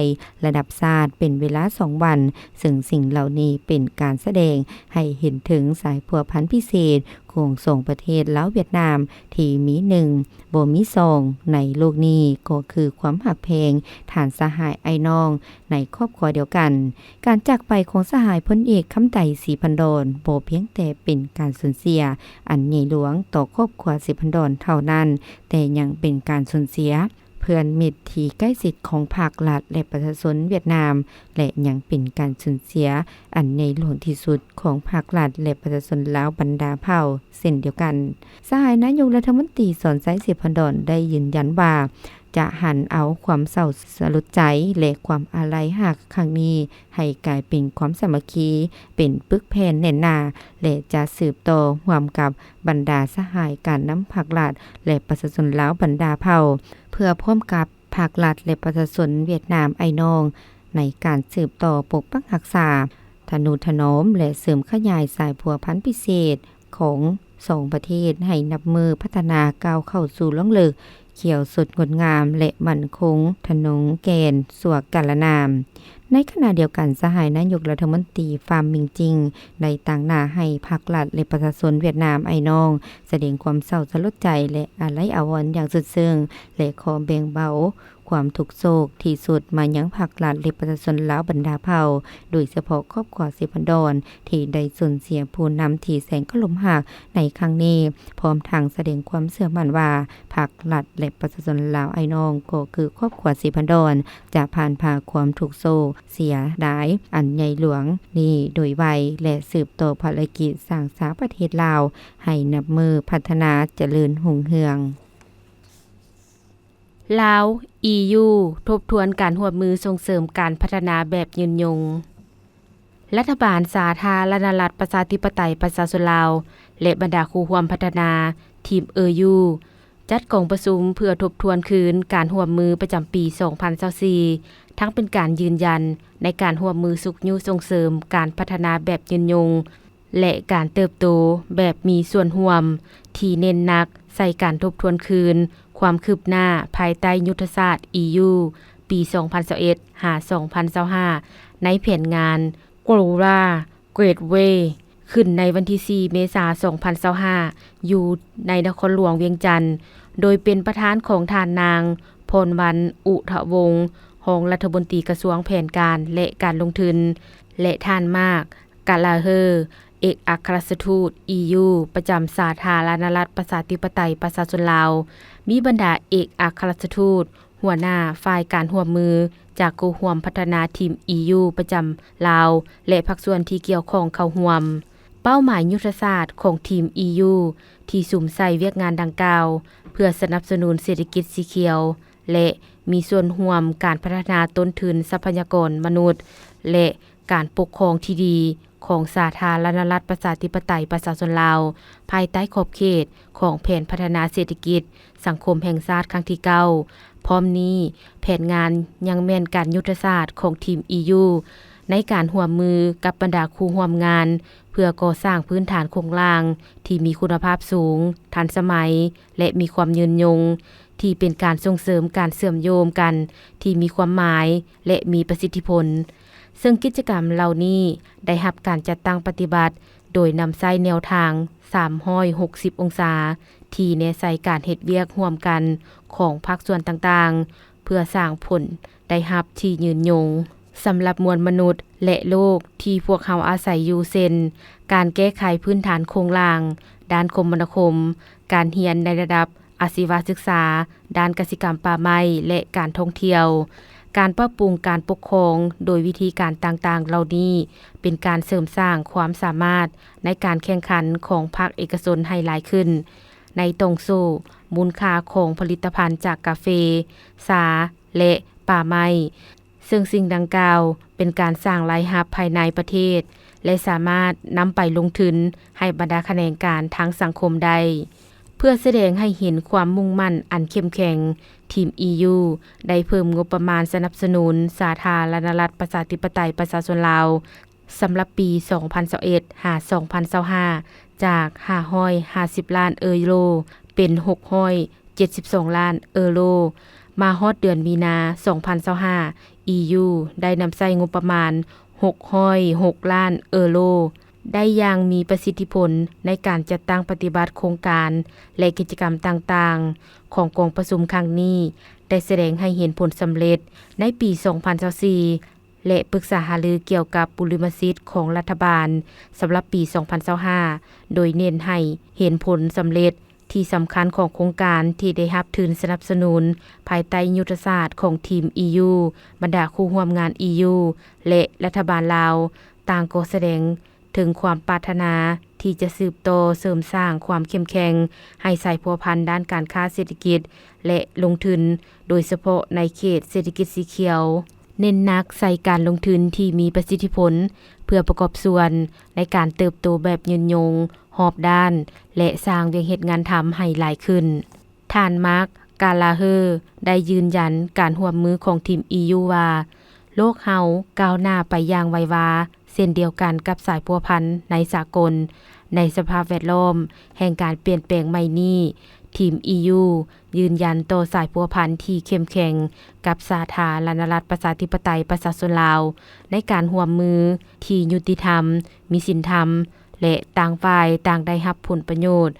ລະດັບຊາດເປັນເວລາສອງວັນ, ເຊິ່ງສິ່ງເຫຼົ່ານີ້ເປັນການສະແດງໃຫ້ເຫັນເຖິງສາຍພົວພັນພິເສດຂອງສອງປະເທດລາວຫວຽດນາມທີ່ມີໜຶ່ງບໍ່ມີສອງໃນໂລກນີ້, ກໍຄືຄວາມຮັກແພງທ່ານສະຫາຍອ້າຍນ້ອງໃນຄອບຄົວດຽວກັນ. ການຈາກໄປຂອງສະຫາຍພົນເອກ ຄຳໄຕ ສີພັນດອນ ບໍ່ພຽງແຕ່ເປັນການສູນເສຍອັນໃຫຍ່ຫຼວງຕໍ່ຄອບຄົວສີພັນດອນເທົ່ານັ້ນ, ແຕ່ຍັງເປັນການສູນເສຍ ເ ເພື່ອນມິດທີ່ໃກ້ຊິດຂອງພາກລັດ ແລະ ປະຊາຊົນຫວຽດນາມ ແລະ ຍັງເປັນການສູນເສຍອັນໃຫຍ່ຫຼວງທີ່ສຸດຂອງພາກລັດ ແລະ ປະຊາຊົນລາວບັນດາເຜົ່າເຊັ່ນດຽວກັນ. ສະຫາຍນາຍົກລັດຖະມົນຕີ ສອນໄຊ ສີພັນດອນ ໄດ້ຢືນຢັນວ່າ ຈະຫັນເອົາຄວາມເສົ້າສະຫຼົດໃຈ ແລະ ຄວາມອາໄລຮັກຄັ້ງນີ້ ໃຫ້ກາຍເປັນຄວາມສາມັກຄີ, ເປັນປຶກແຜ່ນແໜ້ນໜາ ແລະ ຈະສືບຕໍ່ຮ່ວມກັບບັນດາສະຫາຍການນຳພັກລັດ ແລະ ປະຊາຊົນລາວບັນດາເຜົ່າ ເພື່ອພ້ອມກັບພັກລັດ ແລະ ປະຊາຊົນຫວຽດນາມອ້າຍນ້ອງ ໃນການສືບຕໍ່ປົກປັກຮັກສາ, ທະນຸຖະໜອມ ແລະ ເສີມຂະຫຍາຍສາຍພົວພັນພິເສດຂອງສອງປະເທດ ໃຫ້ນັບມື້ພັດທະນາກ້າວເຂົ້າສູ່ລວງເລິກ, ຂຽວສົດງົດງາມ ແລະ ໝັ້ນຄົງທະນົງແກ່ນຊົ່ວກາລະນານ. ໃນຂະນະດຽວກັນ, ສະຫາຍນາຍົກລັດຖະມົນຕີ ຟາມມິງຈິງ ໄດ້ຕາງໜ້າໃຫ້ພັກລັດ ແລະ ປະຊາຊົນຫວຽດນາມອ້າຍນ້ອງ ສະແດງຄວາມເສົ້າສະຫຼົດໃຈ ແລະ ອາໄລອາວອນຢ່າງສຸດເຊິ່ງ ແລະ ຂໍແບ່ງເບົາຄວາມທຸກໂສກທີ່ສຸດມາຍັງພັກລັດ ແລະ ປະຊາຊົນລາວບັນດາເຜົ່າ, ໂດຍສະເພາະຄອບຄົວສີພັນດອນ ທີ່ໄດ້ສູນເສຍຜູ້ນຳທີ່ແສນເຄົາລົບຮັກໃນຄັ້ງນີ້, ພ້ອມທັງສະແດງຄວາມເຊື່ອໝັ້ນວ່າ ພັກລັດ ແລະ ປະຊາຊົນລາວອ້າຍນ້ອງ ກໍຄືຄອບຄົວສີພັນດອນ ຈະຜ່ານຜ່າຄວາມທຸກໂສກເສຍດາຍອັນໃຫຍ່ຫຼວງນີ້ໂດຍໄວ ແລະ ສືບຕໍ່ພາລະກິດສ້າງສາປະເທດລາວ ໃຫ້ນັບມື້ພັດທະນາຈະເລີນຮຸ່ງເຮືອງ. ລາວ ອີຢູ ທົບທວນການຮ່ວມມືສົ່ງເສີມການພັດທະນາແບບຍືນຍົງ. ລັດຖະບານສາທາລະນະລັດປະຊາທິປະໄຕປະຊາຊົນລາວ ແລະ ບັນດາຄູ່ຮ່ວມພັດທະນາ ທີມ ເອີຢູ ຈັດກອງປະຊຸມເພື່ອທົບທວນຄືນການຮ່ວມມືປະຈຳປີສອງພັນຊາວສີ່ ທັງເປັນການຢືນຢັນໃນການຮ່ວມມືຊຸກຍູ້ສົ່ງເສີມການພັດທະນາແບບຍືນຍົງ ແລະ ການເຕີບໂຕແບບມີສ່ວນຮ່ວມ ທີ່ເນັ້ນໜັກໃສ່ການທົບທວນຄືນຄວາມຄືບໜ້າພາຍໃຕ້ຍຸດທະສາດ ອີຢູ ປີສອງພັນຊາວເອັດ ຫາ ສອງພັນຊາວຫ້າ ໃນແຜນງານ Global Gateway ຂຶ້ນໃນວັນທີສີ່ ເມສາ ສອງພັນຊາວຫ້າ ຢູ່ໃນນະຄອນຫຼວງວຽງຈັນ, ໂດຍເປັນປະທານຂອງທ່ານນາງ ພອນວັນ ອຸທະວົງ ຮອງລັດຖະມົນຕີກະຊວງແຜນການ ແລະ ການລົງທຶນ ແລະ ທ່ານ ມາກ ກາລາເຮີ ເອກອັກຄະລັດຖະທູດ ອີຢູ ປະຈຳສາທາລະນະລັດປະຊາທິປະໄຕປະຊາຊົນລາວ, ມີບັນດາເອກອັກຄະລັດຖະທູດ, ຫົວໜ້າຝ່າຍການຮ່ວມມືຈາກຄູ່ຮ່ວມພັດທະນາທີມ ອີຢູ ປະຈຳລາວ ແລະ ພາກສ່ວນທີ່ກ່ຽວຂ້ອງເຂົ້າຮ່ວມ. ເປົ້າໝາຍຍຸດທະສາດຂອງທີມ ອີຢູ ທີ່ສຸມໃສ່ວຽກງານດັ່ງກ່າວ ເພື່ອສະໜັບສະໜູນເສດຖະກິດສີຂຽວ ແລະ ມີສ່ວນຮ່ວມການພັດທະນາຕົ້ນທຶນຊັບພະຍາກອນມະນຸດ ແລະ ການປົກຄອງທີ່ດີຂອງສາທາລະນະລັດປະຊາທິປະໄຕປະຊາຊົນລາວ ພາຍໃຕ້ຂອບເຂດຂອງແຜນພັດທະນາເສດຖະກິດສັງຄົມແຫ່ງຊາດຄັ້ງທີເກົ້າ. ພ້ອມນີ້, ແຜນງານຍັງແມ່ນການຍຸດທະສາດຂອງທີມ ອີຢູ ໃນການຮ່ວມມືກັບບັນດາຄູ່ຮ່ວມງານ ເພື່ອກໍ່ສ້າງພື້ນຖານໂຄງລ່າງທີ່ມີຄຸນນະພາບສູງ, ທັນສະໄໝ ແລະ ມີຄວາມຍືນຍົງ, ທີ່ເປັນການສົ່ງເສີມການເຊື່ອມໂຍງກັນທີ່ມີຄວາມໝາຍ ແລະ ມີປະສິດທິຜົນ, ເຊິ່ງກິດຈະກຳເຫຼົ່ານີ້ໄດ້ຮັບການຈັດຕັ້ງປະຕິບັດ ໂດຍນຳໃຊ້ແນວທາງສາມຮ້ອຍຫົກສິບອົງສາ ທີ່ແນໃສ່ການເຮັດວຽກຮ່ວມກັນຂອງພາກສ່ວນຕ່າງໆ ເພື່ອສ້າງຜົນໄດ້ຮັບທີ່ຍືນຍົງສຳລັບມວນມະນຸດ ແລະ ໂລກທີ່ພວກເຮົາອາໄສຢູ່ ເຊັ່ນ ການແກ້ໄຂພື້ນຖານໂຄງລ່າງດ້ານຄົມມະນາຄົມ, ການຮຽນໃນລະດັບ ອາຊີວະສຶກສາ, ດ້ານກະສິກຳປ່າໄມ້ ແລະ ການທ່ອງທ່ຽວ. ການປັບປຸງການປົກຄອງໂດຍວິທີການຕ່າງໆເຫຼົ່ານີ້ ເປັນການເສີມສ້າງຄວາມສາມາດໃນການແຂ່ງຂັນຂອງພາກເອກະຊົນໃຫ້ຫຼາຍຂຶ້ນ ໃນຕ່ອງໂສ້ມູນຄ່າຂອງຜະລິດຕະພັນຈາກກາເຟ, ຊາ ແລະ ປ່າໄມ້. ເຊິ່ງສິ່ງດັ່ງກ່າວເປັນການສ້າງລາຍຮັບພາຍໃນປະເທດ ແລະ ສາມາດນຳໄປລົງທຶນໃຫ້ບັນດາຂະແໜງການທາງສັງຄົມໄດ້. ເພື່ອສະແດງໃຫ້ເຫັນຄວາມມຸ່ງໝັ້ນອັນເຂັ້ມແຂງ, ທີມ ອີ ຢູ ໄດ້ເພີ່ມງົບປະມານສະໜັບສະໜູນສາທາລະນະລັດປະຊາທິປະໄຕປະຊາຊົນລາວ ສຳລັບປີສອງພັນຊາວເອັດ ຫາ ສອງພັນຊາວຫ້າ ຈາກຫ້າຮ້ອຍຫ້າສິບລ້ານເອີໂຣ ເປັນຫົກຮ້ອຍເຈັດສິບສອງລ້ານເອີໂຣ. ມາຮອດເດືອນມີນາ ສອງພັນຊາວຫ້າ ອີ ຢູ ໄດ້ນຳໃຊ້ງົບປະມານຫົກຮ້ອຍຫົກລ້ານເອີໂຣ ໄດ້ຢ່າງມີປະສິດທິຜົນໃນການຈັດຕັ້ງປະຕິບັດໂຄງການ ແລະ ກິດຈະກຳຕ່າງໆຂອງກອງປະຊຸມຄັ້ງນີ້ ໄດ້ສະແດງໃຫ້ເຫັນຜົນສຳເລັດໃນປີສອງພັນຊາວສີ່ ແລະ ປຶກສາຫາລືກ່ຽວກັບບຸລິມະສິດຂອງລັດຖະບານສຳລັບປີສອງພັນຊາວຫ້າ ໂດຍເນັ້ນໃຫ້ເຫັນຜົນສຳເລັດ ທີ່ສຳຄັນຂອງໂຄງການທີ່ໄດ້ຮັບທຶນສະໜັບສະໜູນພາຍໃຕ້ຍຸດທະສາດຂອງທີມ ອີ ຢູ, ບັນດາຄູ່ຮ່ວມງານ ອີ ຢູ ແລະ ລັດຖະບານລາວ ຕ່າງກໍສະແດງເຖິງຄວາມປາດຖະໜາທີ່ຈະສືບຕໍ່ເສີມສ້າງຄວາມເຂັ້ມແຂງໃຫ້ສາຍພົວພັນດ້ານການຄ້າເສດຖະກິດ ແລະ ລົງທຶນ, ໂດຍສະເພາະໃນເຂດເສດຖະກິດສີຂຽວ, ເນັ້ນໜັກໃສ່ການລົງທຶນທີ່ມີປະສິດທິຜົນ ເພື່ອປະກອບສ່ວນໃນການເຕີບໂຕແບບຍືນຍົງ, ຮອບດ້ານ ແລະ ສ້າງວຽກເຮັດງານທຳໃຫ້ຫຼາຍຂຶ້ນ. ທ່ານ ມາກ ກາລາເຮີ ໄດ້ຢືນຢັນການຮ່ວມມືຂອງທີມ ອີ ຢູ ວ່າ ໂລກເຮົາກ້າວໜ້າໄປຢ່າງໄວວາ, ເຊັ່ນດຽວກັນກັບສາຍພົວພັນໃນສາກົນ. ໃນສະພາບແວດລ້ອມແຫ່ງການປ່ຽນແປງໃໝ່ນີ້, ທີມ ອີ ຢູ ຢືນຢັນຕໍ່ສາຍພົວພັນທີ່ເຂັ້ມແຂງກັບສາທາລະນະລັດປະຊາທິປະໄຕປະຊາຊົນລາວ ໃນການຮ່ວມມືທີ່ຍຸຕິທຳ, ມີສິນທຳ ແລະ ຕ່າງຝ່າຍຕ່າງໄດ້ຮັບຜົນປະໂຫຍດ.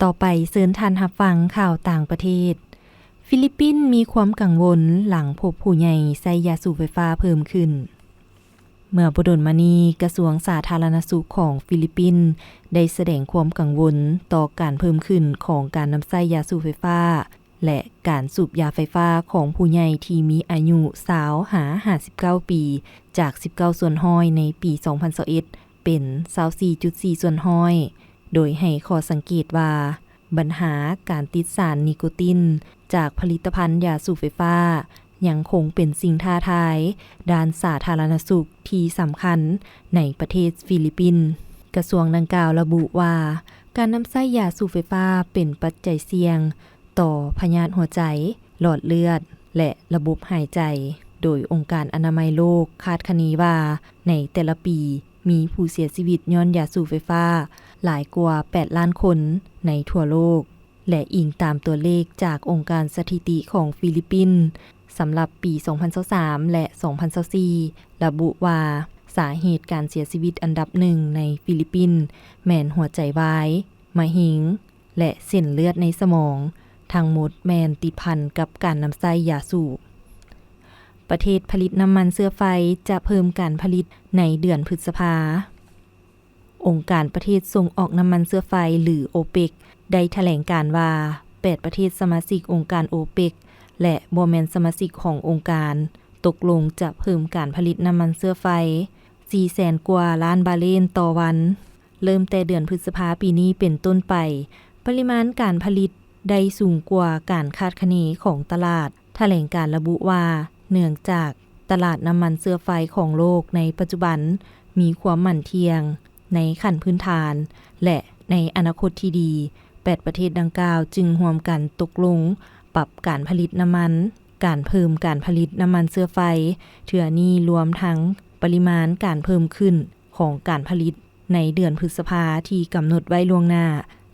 ຕໍ່ໄປເຊີນທ່ານຮັບຟັງຂ່າວຕ່າງປະເທດ. ຟີລິບປິນມີຄວາມກັງວົນຫຼັງພົບຜູ້ໃຫຍ່ໃຊ້ຢາສູບໄຟຟ້າເພີ່ມຂຶ້ນ. ເມື່ອບໍ່ດົນມານີ້, ກະຊວງສາທາລະນະສຸກຂອງຟີລິບປິນໄດ້ສະແດງຄວາມກັງວົນຕໍ່ການເພີ່ມຂຶ້ນຂອງການນຳໃຊ້ຢາສູບໄຟຟ້າ ແລະ ການສູບຢາໄຟຟ້າຂອງຜູ້ໃຫຍ່ທີ່ມີອາຍຸຊາວຫາຫ້າສິບເກົ້າປີ, ຈາກສິບເກົ້າສ່ວນຮ້ອຍໃນປີສອງພັນຊາວເອັດ ເປັນຊາວສີ່ຈຸດສີ່ສ່ວນຮ້ອຍ, ໂດຍໃຫ້ຂໍ້ສັງເກດວ່າ ບັນຫາການຕິດສານນິໂກຕິນຈາກຜະລິດຕະພັນຢາສູບໄຟຟ້າ ຍັງຄົງເປັນສິ່ງທ້າທາຍດ້ານສາທາລະນະສຸກທີ່ສຳຄັນໃນປະເທດຟີລິບປິນ. ກະຊວງດັ່ງກ່າວລະບຸວ່າ ການນຳໃຊ້ຢາສູບໄຟຟ້າເປັນປັດໄຈສ່ຽງຕໍ່ພະຍາດຫົວໃຈ, ຫຼອດເລືອດ ແລະ ລະບົບຫາຍໃຈ, ໂດຍອົງການອະນາໄມໂລກຄາດຄະເນວ່າ ໃນແຕ່ລະປີ ມີຜູ້ເສຍຊີວິດຍ້ອນຢາສູບໄຟຟ້າຫຼາຍກວ່າແປດລ້ານຄົນໃນທົ່ວໂລກ ແລະ ອີງຕາມຕົວເລກຈາກອົງການສະຖິຕິຂອງຟີລິບປິນ, ສຳລັບປີສອງພັນຊາວສາມ ແລະ ສອງພັນຊາວສີ່ ລະບຸວ່າ ສາເຫດການເສຍຊີວິດອັນດັບໜຶ່ງໃນຟີລິບປິນ ແມ່ນຫົວໃຈວາຍ, ມະເຮັງ ແລະ ເສັ້ນເລືອດໃນສະໝອງ, ທັງໝົດແມ່ນຕິດພັນກັບການນຳໃຊ້ຢາສູບ. ປະເທດຜະລິດນ້ຳມັນເຊື້ອໄຟຈະເພີ່ມການຜະລິດໃນເດືອນພຶດສະພາ. ອົງການປະເທດສົ່ງອອກນ້ຳມັນເຊື້ອໄຟ ຫຼື ໂອເປກ ໄດ້ຖະແຫຼງການວ່າ ແປດປະເທດສະມາຊິກອົງການໂອເປກ ແລະ ບໍ່ແມ່ນສະມາຊິກຂອງອົງການ ຕົກລົງຈະເພີ່ມການຜະລິດນ້ຳມັນເຊື້ອໄຟສີ່ແສນກວ່າລ້ານບາເຣນຕໍ່ວັນ. ເລີ່ມແຕ່ເດືອນພຶດສະພາປີນີ້ເປັນຕົ້ນໄປ, ປະລິມານການຜະລິດໄດ້ສູງກວ່າການຄາດຄະເນຂອງຕະຫຼາດ. ຖະແຫຼງການລະບຸວ່າ ເນື່ອງຈາກຕະຫຼາດນ້ຳມັນເຊື້ອໄຟຂອງໂລກໃນປັດຈຸບັນມີຄວາມໝັ້ນທ່ຽງໃນຂັ້ນພື້ນຖານ ແລະ ໃນອະນາຄົດທີ່ດີ, ແປດປະເທດດັ່ງກ່າວຈຶ່ງຮ່ວມກັນຕົກລົງປັບການຜະລິດນ້ຳມັນ. ການເພີ່ມການຜະລິດນ້ຳມັນເຊື້ອໄຟເທື່ອນີ້ ລວມທັງປະລິມານການເພີ່ມຂຶ້ນຂອງການຜະລິດ ໃນເດືອນພຶດສະພາທີ່ກຳນົດໄວ້ລ່ວງໜ້າ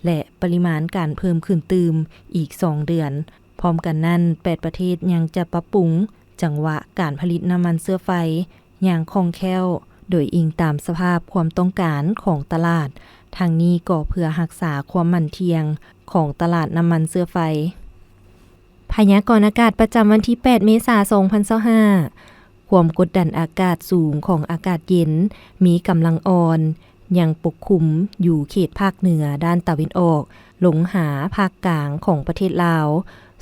ແລະ ປະລິມານການເພີ່ມຂຶ້ນຕື່ມອີກສອງເດືອນ. ພ້ອມກັນນັ້ນ, ແປດປະເທດຍັງຈະປັບປຸງຈັງຫວະການຜະລິດນ້ຳມັນເຊື້ອໄຟຢ່າງຄ່ອງແຄ້ວ, ໂດຍອີງຕາມສະພາບຄວາມຕ້ອງການຂອງຕະຫຼາດ, ທັງນີ້ກໍເພື່ອຮັກສາຄວາມໝັ້ນທ່ຽງຂອງຕະຫຼາດນ້ຳມັນເຊື້ອໄຟ. ພະຍາກອນອາກາດປະຈຳວັນທີແປດ ເມສາ ສອງພັນຊາວຫ້າ. ຄວາມກົດດັນອາກາດສູງຂອງອາກາດເຢັນມີກຳລັງອ່ອນ ຍັງປົກຄຸມຢູ່ເຂດພາກເໜືອດ້ານຕາເວັນອອກ ລົງຫາພາກກາງຂອງປະເທດລາວ,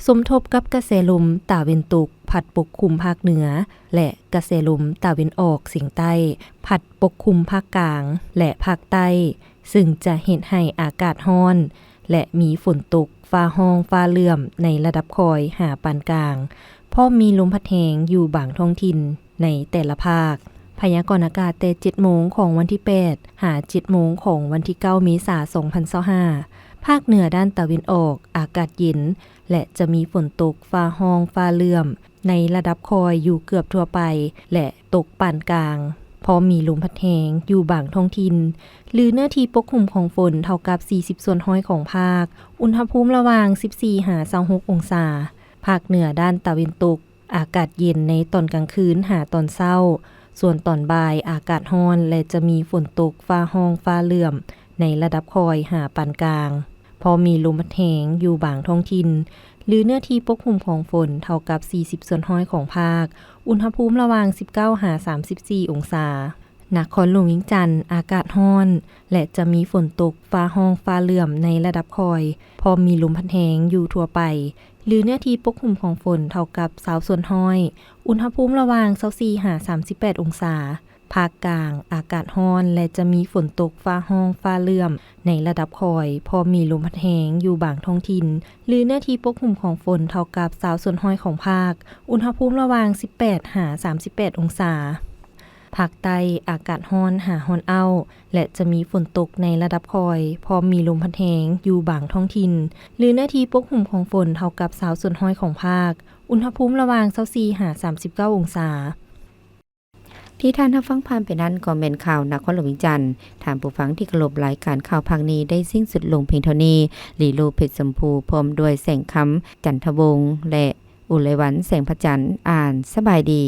ສົມທົບກັບກະແສລົມຕາເວັນຕົກພັດປົກຄຸມພາກເໜືອ ແລະ ກະແສລົມຕາເວັນອອກສຽງໃຕ້ພັດປົກຄຸມພາກກາງ ແລະ ພາກໃຕ້, ເຊິ່ງຈະເຮັດໃຫ້ອາກາດຮ້ອນ ແລະ ມີຝົນຕົກ ຟ້າຮ້ອງຟ້າເຫຼື້ອມໃນລະດັບຄ່ອຍຫາປານກາງ, ພ້ອມມີລົມພັດແຮງຢູ່ບາງທ້ອງຖິ່ນໃນແຕ່ລະພາກ. ພະຍາກອນອາກາດແຕ່ເຈັດໂມງຂອງວັນທີແປດ ຫາເຈັດໂມງຂອງວັນທີເກົ້າ ເມສາ ສອງພັນຊາວຫ້າ. ພາກເໜືອດ້ານຕາເວັນອອກອາກາດເຢັນ ແລະ ຈະມີຝົນຕົກ ຟ້າຮ້ອງຟ້າເຫຼື້ອມ ໃນລະດັບຄ່ອຍຢູ່ເກືອບທົ່ວໄປ ແລະ ຕົກປານກາງ, ພ້ອມມີລົມພັດແຮງຢູ່ບາງທ້ອງຖິ່ນ ຫຼື ເນື້ອທີ່ປົກຄຸມຂອງຝົນເທົ່າກັບສີ່ສິບສ່ວນຮ້ອຍຂອງພາກ, ອຸນຫະພູມລະຫວ່າງສິບສີ່ຫາຊາວຫົກອົງສາ. ພາກເໜືອດ້ານຕາເວັນຕົກ ອາກາດເຢັນໃນຕອນກາງຄືນຫາຕອນເຊົ້າ, ສ່ວນຕອນບ່າຍອາກາດຮ້ອນ ແລະ ຈະມີຝົນຕົກ ຟ້າຮ້ອງຟ້າເຫຼື້ອມ ໃນລະດັບຄ່ອຍຫາປານກາງ, ພໍມີລົມພັດແຮງຢູ່ບາງທ້ອງຖິ່ນ, ຫຼືເນື້ອທີ່ປົກຫຸ້ມຂອງຝົນເທົ່າກັບສີ່ສິບສ່ວນຮ້ອຍຂອງພາກ, ອຸນຫະພູມລະຫວ່າງສິບເກົ້າຫາສາມສິບສີ່ອົງສາ. ນະຄອນຫຼວງວຽງຈັນ ອາກາດຮ້ອນ ແລະ ຈະມີຝົນຕົກ, ຟ້າຮ້ອງ, ຟ້າເຫຼື້ອມໃນລະດັບຄ່ອຍ, ພ້ອມມີລົມພັດແຮງຢູ່ທົ່ວໄປ ຫຼືເນື້ອທີ່ປົກຫຸ້ມຂອງຝົນເທົ່າກັບຊາວສ່ວນຮ້ອຍ, ອຸນຫະພູມລະຫວ່າງຊາວສີ່ຫາສາມສິບແປດອົງສາ. ພາກກາງ ອາກາດຮ້ອນ ແລະ ຈະມີຝົນຕົກ, ຟ້າຮ້ອງ, ຟ້າເຫຼື້ອມໃນລະດັບຄ່ອຍ, ພ້ອມມີລົມພັດແຮງຢູ່ບາງທ້ອງຖິ່ນ ຫຼືເນື້ອທີ່ປົກຫຸ້ມຂອງຝົນເທົ່າກັບຊາວສ່ວນຮ້ອຍຂອງພາກ, ອຸນຫະພູມລະຫວ່າງສິບແປດຫາສາມສິບແປດອົງສາ. ພາກໃຕ້ ອາກາດຮ້ອນຫາຮ້ອນອ້າວ ແລະ ຈະມີຝົນຕົກໃນລະດັບຄ່ອຍ, ພ້ອມມີລົມພັດແຮງຢູ່ບາງທ້ອງຖິ່ນ ຫຼືເນື້ອທີ່ປົກຫຸ້ມຂອງຝົນເທົ່າກັບຊາວສ່ວນຮ້ອຍຂອງພາກ, ອຸນຫະພູມລະຫວ່າງຊາວສີ່ຫາສາມສິບເກົ້າອົງສາ. ທີ່ທ່ານຮັບຟັງຜ່ານໄປນັ້ນກໍແມ່ນຂ່າວນະຄອນຫຼວງວຽງຈັນ. ທ່ານຜູ້ຟັງທີ່ເຄົາລົບ, ລາຍການຂ່າວພາກນີ້ໄດ້ສິ້ນສຸດລົງພຽງເທົ່ານີ້. ລີໂລ ເພັດຊຳພູ ພ້ອມດ້ວຍ ແສງຄຳ ຈັນທະວົງ ແລະ ອຸໄລວັນ ແສງພະຈັນ ອ່ານ. ສະບາຍດີ.